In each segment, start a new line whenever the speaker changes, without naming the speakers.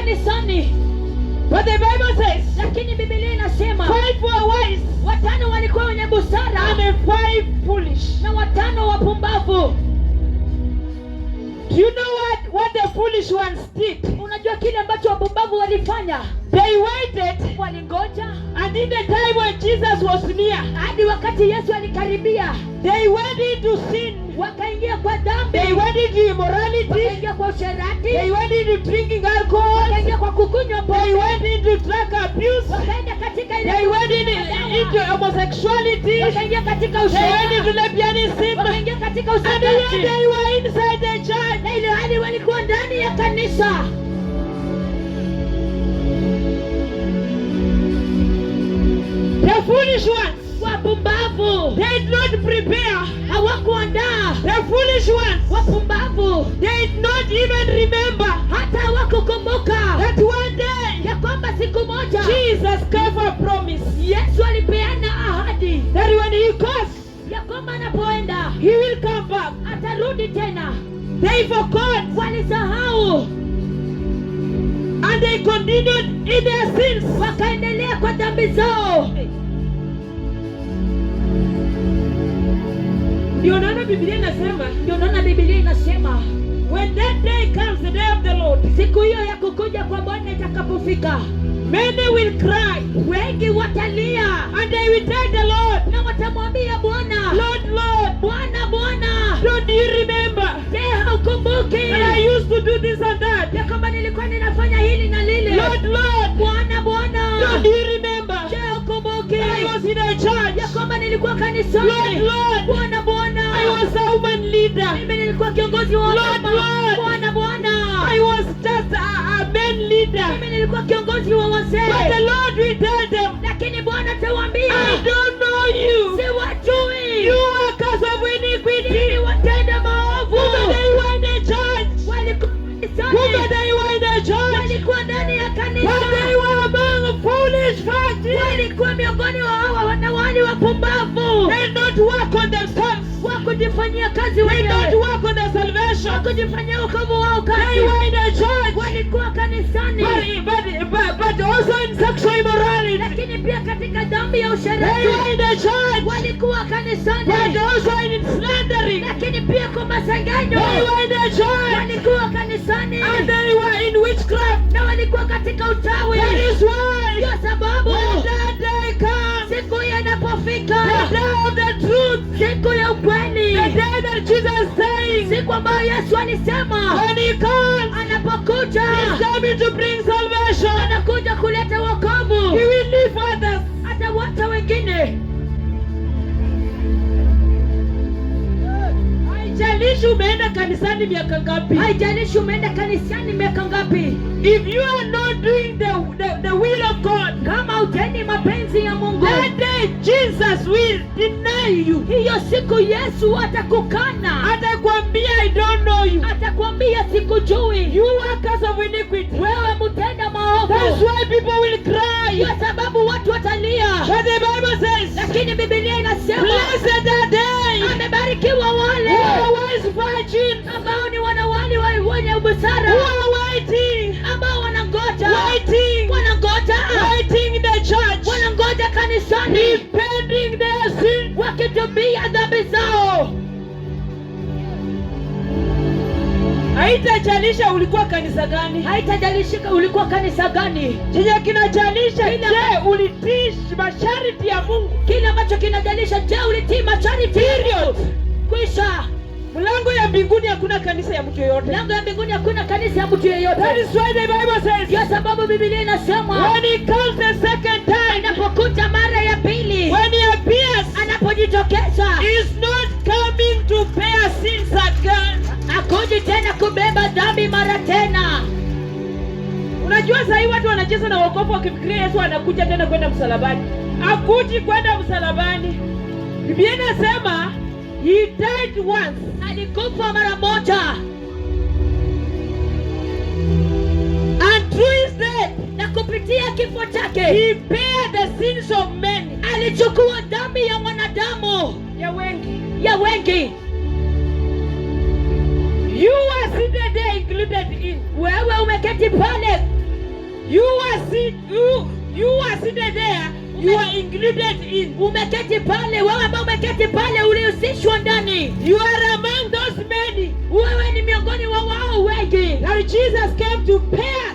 Kanisani.
But the Bible says
Lakini Biblia inasema
five were wise
watano walikuwa wenye busara
and five foolish.
Na watano wapumbavu.
Do you know what the foolish ones did?
Unajua kile ambacho wapumbavu walifanya?
They waited
Walingoja
until the time when Jesus was near.
Hadi wakati Yesu alikaribia.
They went into sin.
Wakaingia kwa dhambi.
They went into immorality.
Wakaingia kwa usherati.
They went into drinking alcohol.
Wakaingia kwa kukunywa
They
pombe.
Went into drug abuse.
Wakaenda katika ile
They went
madawa.
Into homosexuality.
Wakaingia katika
They went
ushoga.
Into lesbianism.
Wakaingia katika
And yet
usagaji.
they were inside the church.
Na ile hali walikuwa ndani ya kanisa.
The foolish ones,
Wapumbavu
they did not prepare.
Hawakuandaa.
The foolish ones,
Wapumbavu
they did not even remember
hata hawakukumbuka
that one day
ya kwamba siku moja
Jesus gave a promise
Yesu alipeana ahadi
that when he goes,
ya kwamba anapoenda
he will come back.
Atarudi tena.
They forgot
Walisahau
and they continued in their sins.
Wakaendelea kwa dhambi zao.
Ndio naona Biblia inasema
Ndio naona Biblia inasema
when that day comes, the day of the Lord,
siku hiyo ya kukuja kwa Bwana itakapofika,
many will cry
wengi watalia
and they will tell the Lord,
na watamwambia Bwana,
"Lord, Lord,
Bwana, Bwana,
don't you remember
je, haukumbuki
that I used to do this and that?
Ya kwamba nilikuwa ninafanya hili na lile?
Lord, Lord,
Bwana, Bwana,
don't you remember
je, haukumbuki
that I was in a church?
Ya kwamba nilikuwa kanisani?
Lord, Lord,
Bwana, Bwana,
I was a woman leader.
Mimi nilikuwa kiongozi wa
Lord,
wamama.
Lord,
Bwana, Bwana,
I was just a man leader."
Mimi nilikuwa kiongozi wa wazee."
But the Lord will tell them,
Lakini Bwana atawaambia,
"I don't know you.
Siwajui.
You workers of iniquity."
Ninyi watenda maovu."
Kumbe they were in the church.
Walikuwa
Kumbe
kanisani.
they were in the church.
Walikuwa ndani ya
But
kanisa.
they were among foolish virgins.
Walikuwa miongoni mwa hawa wanawali wapumbavu.
They did not work on themselves.
Wakujifanyia kazi
They did not
wenyewe.
Work on their salvation.
Wakujifanyia wokovu wao
They
kazi.
were in the church.
Walikuwa kanisani.
But also in sexual immorality.
Lakini pia katika dhambi ya
They
usherati.
were in the church.
Walikuwa kanisani.
But also in slandering.
Lakini pia kwa masengenyo.
They were in the church.
Walikuwa kanisani.
And they were in witchcraft.
Na walikuwa katika uchawi.
That is why
Ndio sababu
when that day comes,
siku hiyo inapofika,
the day of the truth,
siku ya ukweli,
the day that Jesus saying,
siku ambayo Yesu alisema
when he comes,
anapokuja
he's coming to bring salvation.
Anakuja kuleta wokovu,
He will leave others.
Atawacha wengine.
Haijalishi umeenda kanisani miaka ngapi.
Haijalishi umeenda kanisani miaka ngapi,
If you are not doing the will of God,
kama hutendi mapenzi ya Mungu,
that day Jesus will deny you.
Hiyo siku Yesu atakukana,
Atakwambia, "I don't know you.
Atakwambia sikujui.
You workers of iniquity."
Wewe mtenda maovu.
That's why people will cry.
Kwa sababu watu watalia.
But the Bible says,
Lakini Biblia inasema
blessed are they
amebarikiwa wale
who are wise virgins,
ambao ni wanawali wenye busara,
who are waiting,
ambao wanangoja,
waiting,
wanangoja,
waiting in the church,
wanangoja kanisani,
repenting their sin.
Wakitubia dhambi zao.
Haitajalisha ulikuwa kanisa gani.
Haitajalisha ulikuwa kanisa gani.
Chenye kinajalisha, je, ulitii masharti ya Mungu?
Kile ambacho kinajalisha, je, ulitii masharti?
Period.
Kwisha.
Mlango ya mbinguni hakuna kanisa ya mtu yoyote.
Mlango ya mbinguni hakuna kanisa ya mtu yeyote.
That is why the Bible says,
Ndio sababu Biblia inasema
when he comes the second time,
anapokuja mara ya pili,
when he appears,
anapojitokeza,
he is not coming to bear sins again.
Hakuji tena kubeba dhambi mara tena.
Unajua sasa hii watu wanacheza na wokovu wakifikiria Yesu anakuja tena kwenda msalabani. Hakuji kwenda msalabani. Biblia inasema he died once.
Alikufa mara moja.
And through his death,
Na kupitia kifo chake
he bare the sins of many.
Alichukua dhambi ya mwanadamu
Ya wengi.
Ya wengi.
You are seated there included in.
Wewe umeketi pale.
You are seated there. You are included in.
Umeketi pale, wewe ambao umeketi pale ulihusishwa ndani.
You are among those many
Wewe ni miongoni wa wao wengi
that Jesus came to bear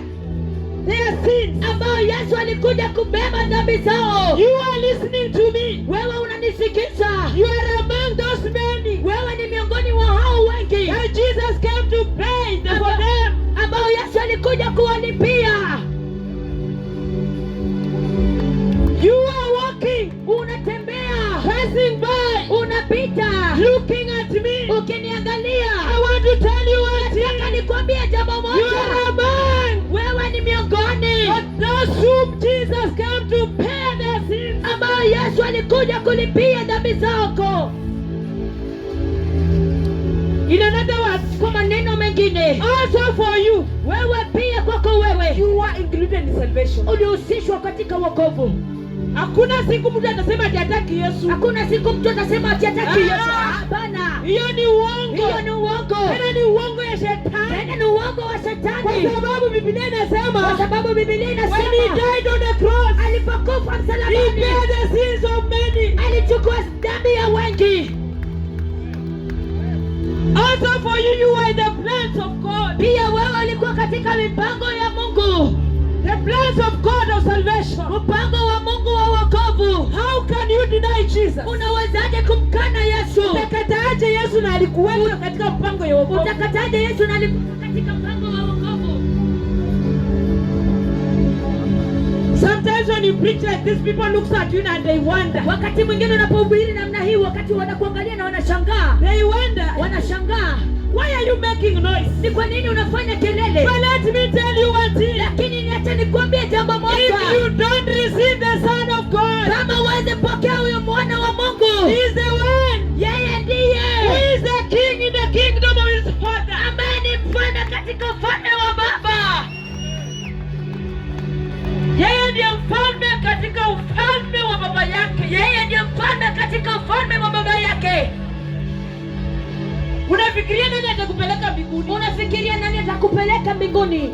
their sins.
ambao Yesu alikuja kubeba dhambi zao.
You are listening to me.
Wewe unanisikiza,
You are among those many
wewe ni miongoni mwa hao wengi
that Jesus came to pay for them.
ambao Yesu alikuja kuwalipia.
You are walking,
Unatembea,
passing by,
unapita,
looking at me.
Ukiniangalia.
I want to tell you one
Nataka
thing.
nikwambie jambo
You
moja,
are among
wewe ni miongoni
those whom Jesus came to pay their sins.
ambao Yesu alikuja kulipia dhambi zako.
In another words,
Kwa maneno mengine,
also for you,
wewe pia kwako wewe
you are included in salvation.
ulihusishwa katika wokovu.
Hakuna siku mtu atasema ati hataki Yesu.
Hakuna siku mtu atasema ati hataki Yesu.
Ah!
Hapana,
Hiyo ni uongo.
hiyo ni uongo,
Tena ni uongo ya shetani.
Tena ni uongo wa
Kwa
shetani,
sababu Biblia
kwa
inasema
sababu Biblia
when he
inasema
died on the cross,
alipokufa
he
msalabani
bare the sins of many.
Alichukua dhambi ya wengi.
Also for you, you are the plans of God.
Pia wewe ulikuwa katika mipango ya Mungu,
The plans of God of salvation.
Mpango wa Mungu wa wokovu.
How can you deny Jesus?
Unawezaje kumkana Yesu?
Utakataaje Yesu na alikuweka katika mpango ya wokovu?
Utakataje Yesu na alikuweka katika mpango wa wokovu?
Sometimes when you preach like this, people look at you and they wonder.
Wakati mwingine unapohubiri namna hii, wakati wanakuangalia na wanashangaa,
They wonder,
wanashangaa,
why are you making noise?
Ni kwa nini unafanya kelele?
But let me tell you one thing.
Lakini niache nikwambie jambo moja.
If you don't receive the Son of God,
Kama huwezi pokea huyo mwana wa Mungu,
he is the one
yeye ndiye
who is the king in the kingdom of his Father.
Ambaye ni mfalme katika ufalme wa Baba.
Yeye ndiye mfalme katika ufalme wa Baba yake.
Yeye ndiye mfalme katika ufalme wa Baba yake.
Unafikiria nani atakupeleka mbinguni?
Unafikiria nani atakupeleka mbinguni?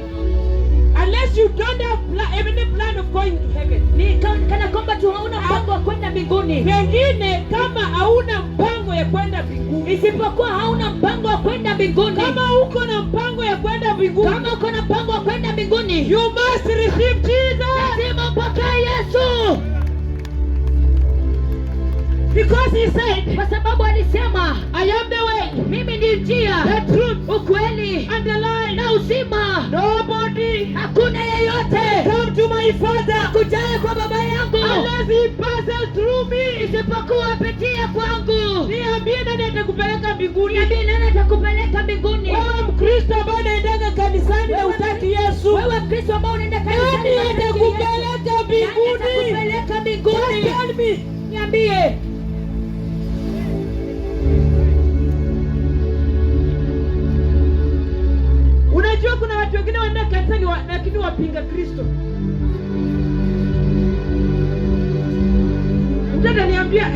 Unless you don't have any plan of going to heaven.
Ni kana kwamba tu hauna mpango wa kwenda mbinguni.
Pengine kama hauna mpango ya kwenda mbinguni.
Isipokuwa hauna mpango wa kwenda mbinguni.
Kama uko na mpango ya kwenda mbinguni.
Kama uko na mpango wa kwenda mbinguni.
You must receive Jesus.
Lazima upokee Yesu.
Because he said,
kwa sababu alisema,
I am the way,
mimi ni njia,
the truth,
ukweli,
and the life.
Na uzima.
Nobody
Hakuna yeyote
come to my Father
kujaye kwa Baba yangu
unless he passes through me.
Isipokuwa apitie kwangu.
Niambie nani atakupeleka mbinguni?
Niambie nani atakupeleka mbinguni?
Wewe Mkristo ambaye unaendaga kanisani na hutaki Yesu.
Wewe Mkristo ambaye unaenda kanisani
Nani
na hutaki Yesu.
atakupeleka
Nani
mbinguni?
atakupeleka mbinguni?
Just tell me.
Niambie.
Unajua kuna watu wengine wanaenda kanisani lakini wapinga Kristo. Mtu ataniambia,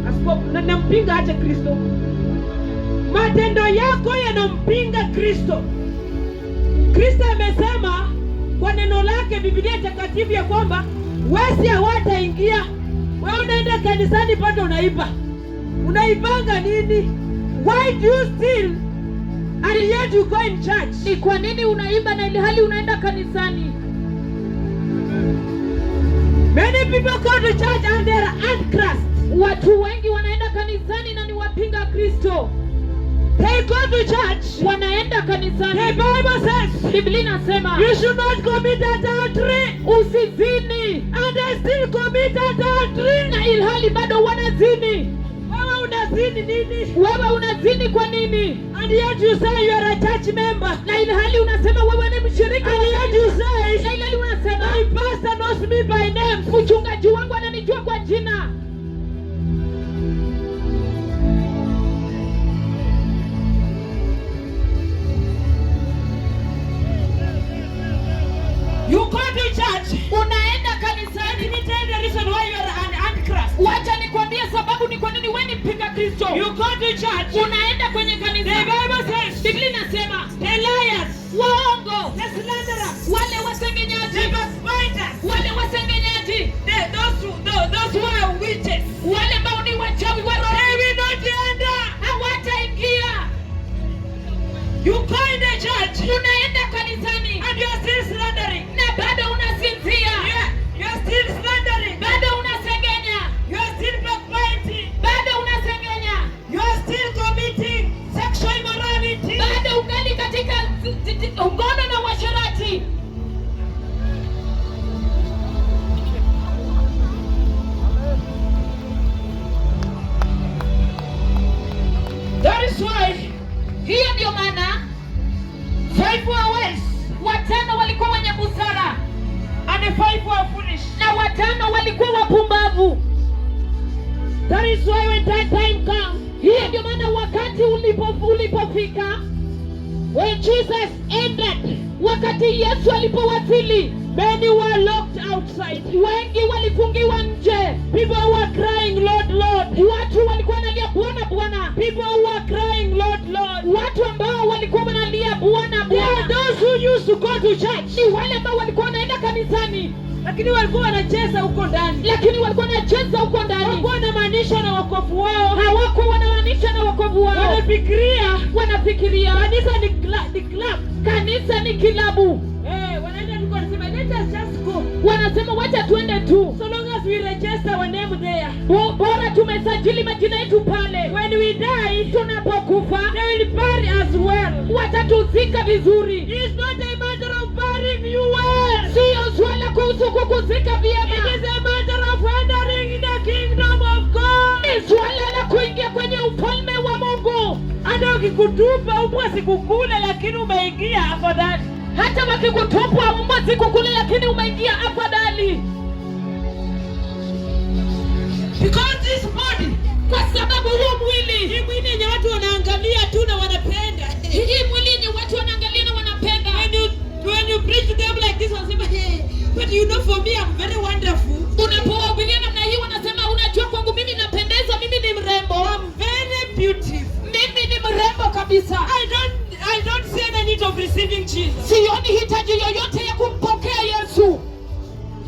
askofu, na nampinga aje Kristo? Matendo yako yanampinga Kristo. Kristo amesema kwa neno lake Biblia takatifu ya kwamba wezi hawataingia. Wewe unaenda kanisani bado unaiba. Unaibanga nini? Why do you steal and yet you go in church?
Ni kwa nini unaiba na ilhali unaenda kanisani?
Many people go to church and they are antichrist.
Watu wengi wanaenda kanisani na ni wapinga Kristo.
They go to church.
Wanaenda kanisani.
The Bible says,
Biblia inasema,
you should not commit adultery.
Usizini.
And they still commit adultery.
Na ilhali bado wanazini.
Wewe unazini nini?
Wewe unazini kwa nini?
And yet you say you are a church member.
Na ilhali unasema wewe ni mshirika.
And yet you say,
Na ilhali unasema,
my pastor knows me by name.
Mchungaji wangu ananijua kwa jina.
You go to church.
Unaenda kanisani.
Let me tell you the reason why you are an antichrist.
Wacha nikwambie sababu ni kwa nini wewe ni mpinga Kristo.
You go to church.
Unaenda kwenye kanisa.
The Bible says
Biblia inasema
the liars,
waongo,
the slanderers,
wale wasengenyaji,
the backbiters,
wale wasengenyaji,
those who are witches,
wale ambao ni wachawi wa roho
they will not enter.
hawataingia.
You go in the church
Unaenda kanisani
and you are still slandering.
na bado unasinzia,
Yeah, you are still slandering.
bado unasengenya,
You are still backbiting.
bado unasengenya,
You are still committing sexual immorality.
bado ungali katika ngono na uasherati.
That is why
Hiyo ndiyo maana
five were wise
watano walikuwa wenye busara
and the five were foolish.
na watano walikuwa wapumbavu.
That is why when that time comes,
Hiyo ndio maana wakati ulipofika,
when Jesus entered,
wakati Yesu alipowasili,
many were locked outside.
Wengi walifungiwa nje.
People were crying, "Lord, Lord."
Watu walikuwa wanalia, "Bwana, Bwana."
People were crying, "Lord, Lord."
Watu ambao walikuwa wanalia, "Bwana,
There are
Bwana."
those who used to go to church,
Ni wale ambao walikuwa wanaenda kanisani,
lakini walikuwa wanacheza huko ndani.
Lakini walikuwa wanacheza huko ndani.
Hawakuwa wanamaanisha na wokovu wao.
Hawakuwa wanamaanisha na wokovu wao.
Wanafikiria
Wanafikiria
kanisa ni club.
Kanisa ni kilabu.
Eh, wanaenda tu wanasema, "Let us just go."
Wanasema, "Wacha tuende tu."
So long as we register our name there.
Bora tumesajili majina yetu pale.
When we die,
Tunapokufa
they will bury us well.
Watatuzika vizuri.
It's not a matter of burying you well.
Sio swala kuhusu kukuzika
It
vyema,
is a matter of entering the kingdom of God.
Ni swala la kuingia kwenye ufalme wa Mungu.
Hata ukikutupa mbwa sikukule, lakini umeingia, afadhali.
Hata wakikutupa mbwa sikukule, lakini umeingia, afadhali.
Because this body,
Kwa sababu huu mwili,
hii mwili yenye watu wanaangalia tu na wanapenda.
Hii mwili yenye watu wanaangalia na wanapenda.
When you preach to them like this, wanasema, "Hey, but you know, for me I'm very wonderful."
Unapowahubiria namna hii wanasema, "Unajua, kwangu mimi napendeza, mimi ni mrembo."
"I'm very beautiful.
Mimi ni mrembo kabisa.
I don't see any need of receiving Jesus."
Sioni hitaji yoyote ya kumpokea Yesu.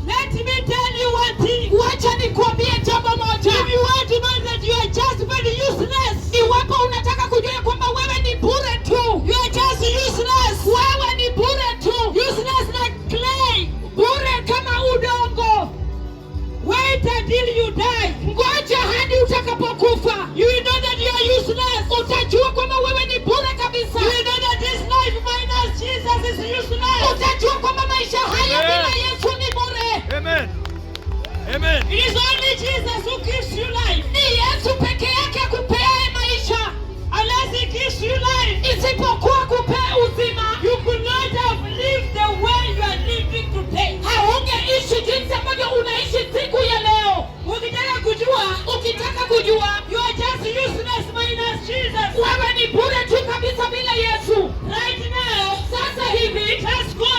Let me tell you one thing.
Wacha nikuambie jambo moja.
If you want to know that you are just very useless,
Iwapo unataka kujua ya kwamba wewe ni bure tu,
you are just useless.
Wewe ni bure tu,
Useless like clay.
Bure kama udongo.
Wait until you die.
Ngoja hadi utakapokufa,
You will know that you are useless.
Utajua kwamba wewe ni bure kabisa.
You will know that this life minus Jesus is useless.
Utajua kwamba maisha haya
Amen.
bila Yesu ni bure.
Amen. Amen.
It is only Jesus who gives you life.
Ni Yesu peke yake akupeaye maisha.
Unless he gives you life,
Isipokuwa kupea uzima,
you could not have lived the way you are living today.
Haungeishi jinsi ambavyo unaishi siku ya leo.
Ukitaka kujua,
Ukitaka kujua,
you are just useless minus Jesus.
Wewe ni bure tu kabisa bila Yesu.
Right now,
Sasa hivi,
just go,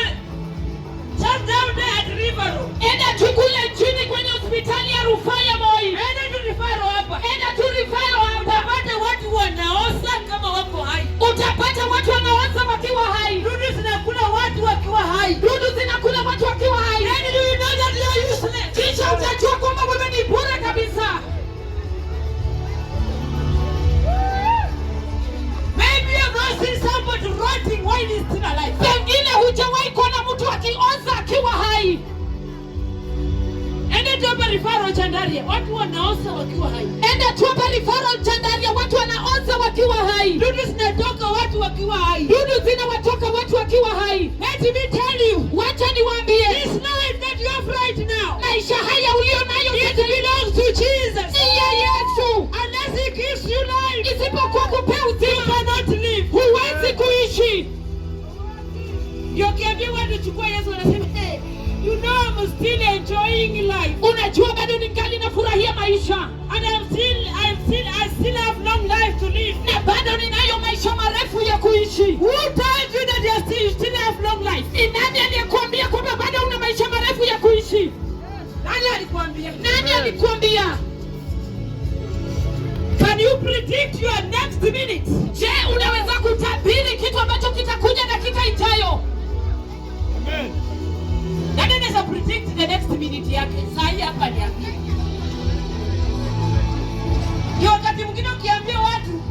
just down there at River Road.
Enda tu kule chini kwenye hospitali ya rufaa ya Moi.
Enda tu referral hapa.
Enda tu referral hapa.
Utapata watu wanaoza kama wako hai.
Utapata watu wanaoza wakiwa hai.
Dudu zinakula watu wakiwa hai.
Dudu zinakula watu wakiwa hai.
Then you know that you are useless.
Kisha utajua kwamba wewe ni bure kabisa.
Maybe you have not seen somebody rotting while he's still alive.
Pengine hujawahi kuona mtu akioza akiwa hai.
Enda tu hapa referral Chandaria, watu wanaoza wakiwa hai.
Enda tu hapa referral Chandaria, watu wanaoza wakiwa hai.
Dudu zinatoka watu wakiwa hai.
Dudu zinawatoka watu wakiwa hai.
Let me tell you,
Wacha niwaambie,
this life that you have right now,
maisha haya ulio nayo
it belongs to Jesus.
Ni ya Yesu.
Unless he gives you life,
Isipokuwa kupea
you
uzima,
cannot live.
Huwezi kuishi.
Ndio ukiambia watu chukua Yesu, wanasema, "Hey, you know I'm still enjoying life.
Unajua bado ningali nafurahia maisha.
And I still have long life to live."
Na bado ninayo maisha marefu ya kuishi.
Who told you that you still have long life?
Ni nani aliyekuambia kwamba bado una maisha marefu ya kuishi?
Nani alikuambia?
Nani alikuambia?
sauti yake. Saa hii hapa niambie. Ndio wakati mwingine ukiambia watu,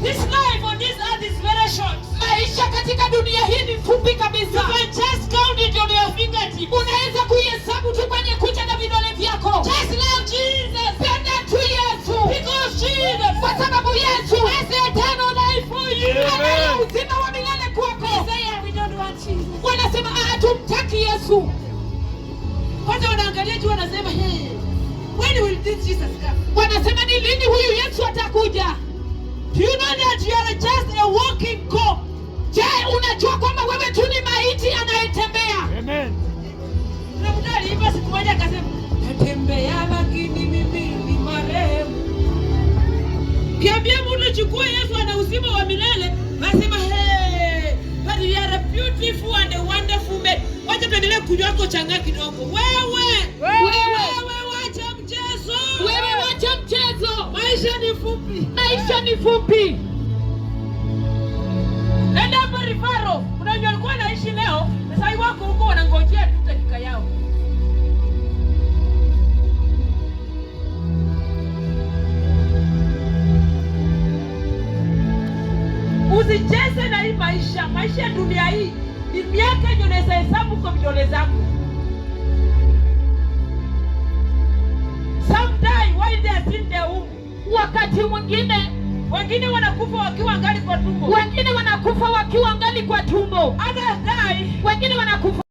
this life on this earth is very short.
Maisha katika dunia hii ni fupi
You
kabisa.
can just count it on your fingertips.
Unaweza kuihesabu tu kwenye kucha na vidole vyako.
Just love Jesus.
Penda tu Yesu,
Because Jesus
kwa sababu Yesu
has eternal life for you.
anayo uzima wa milele kwako.
Say, "Yeah, we don't want Jesus."
Wanasema, "Ah, hatumtaki Yesu."
Kwanza wanaangalia juu wanasema, "Hey, when will this Jesus come?"
Wanasema, "Ni lini huyu Yesu atakuja?"
Do you know that you are just a walking corpse?
Je, unajua kwamba wewe tu ni maiti anayetembea?
Amen.
Kuna mtu aliimba siku moja akasema, "Natembea lakini mimi ni marehemu." Ukiambia mtu chukua Yesu ana uzima wa milele, nasema, "Hey, but you are a beautiful and a wonderful man. Wacha tuendelee kunywa wako chang'aa kidogo." Wewe,
Wewe.
wewe wacha mchezo.
Wewe wacha mchezo.
Maisha ni fupi.
Maisha ni fupi.
Enda hapo Rifaro, kuna wenye walikuwa wanaishi leo, na sasa wako huko wanangojea tu dakika yao. Usicheze na hii maisha. Maisha ya dunia hii ni miaka yenye unaweza hesabu kwa vidole zako. Some die while they are still in their womb.
Wakati mwingine
Wengine wanakufa wakiwa angali kwa tumbo.
Wengine wanakufa wakiwa ngali kwa tumbo.
Others die
Wengine wanakufa